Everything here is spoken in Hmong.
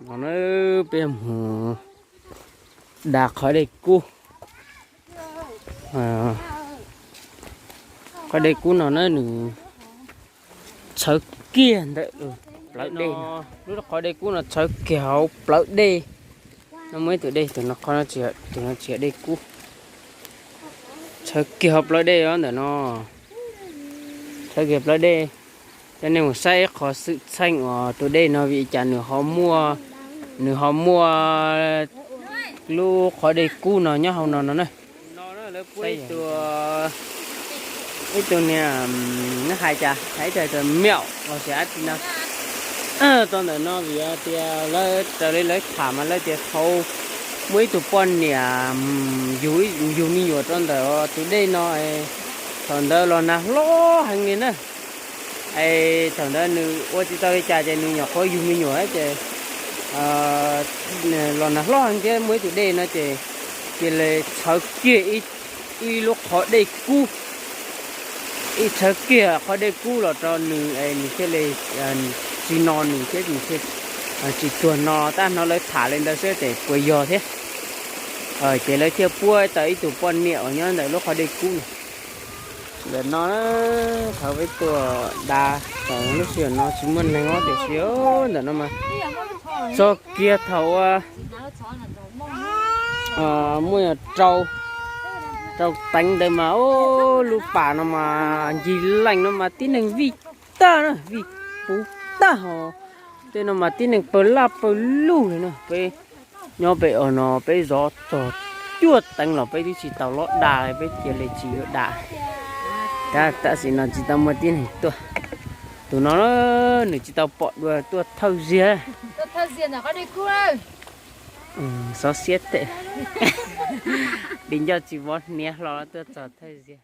No na, peb mus da qhov dej kub. Qhov dej kub no na nws txhawv kiag ntawm plawv dej. Lub qhov dej kub no txhawv kiag hauv plawv dej. No muaj ib tug dej, tus no qhov no, tus no tsis yog dej kub. Txhawv kiag hauv plawv dej os ntawm no. Txhawv kiag plawv dej. Coj nej mus saib ib qho xwm txheej uas tus dej no vim cas nws ho muaj, nws ho muaj lub qhov dej kub no nyob hauv no no na. No lawv puab ib tug, ib tug niag, neb hais cas, hais ib tug miaum los sis dab tsi no rau ntawm no vim tias lawv raws li lawv tham mas lawv tias thaum muaj ib tug poj niam yug, yug me nyuam rau ntawm tus dej no, thaum ntawd los nag hlob heev li na. Es thaum ntawd nws ua tsis tau li cas ces nws nyuam qhuav yug me nyuam ces los nag hlob heev thiab muaj ib tug dej no ces cia li txhawv kiag ib lub qhov dej kub, ib txhawv kiag qhov dej kub los rau nws es nws thiaj li tsis no nws thiab, nws thiaj tsis tuag no. Tab hnov lawv tham li ntawd xwb ces puas yog thiab. Ces lawv thiaj puab tau ib tug poj niam uas nyob ntawm lub qhov dej kub no. Ntawm no thaum peb tuaj da, thaum lub sij hawm no tsis muaj neeg os tiam sis ntawm no mas txog kiag thaum muaj rau, rau teev ntawd mas lub pas no mas ncig leej no mas tib neeg vij tag na, vij puv tag hos. Tej no mas tib neeg pawg laj pawg lug li na. Peb nyob pem no peb zov txog cuaj teev los peb twb tsis tau lob da li, peb cia li tsis yuav da. Tab sis no tsis tau muaj tib neeg tuaj. Tus no nws tsis tau pom dua, tuaj thawj ziag. Xov xiab tes, di ncauj tsis vov hniav hlo tuaj txog thawj ziag.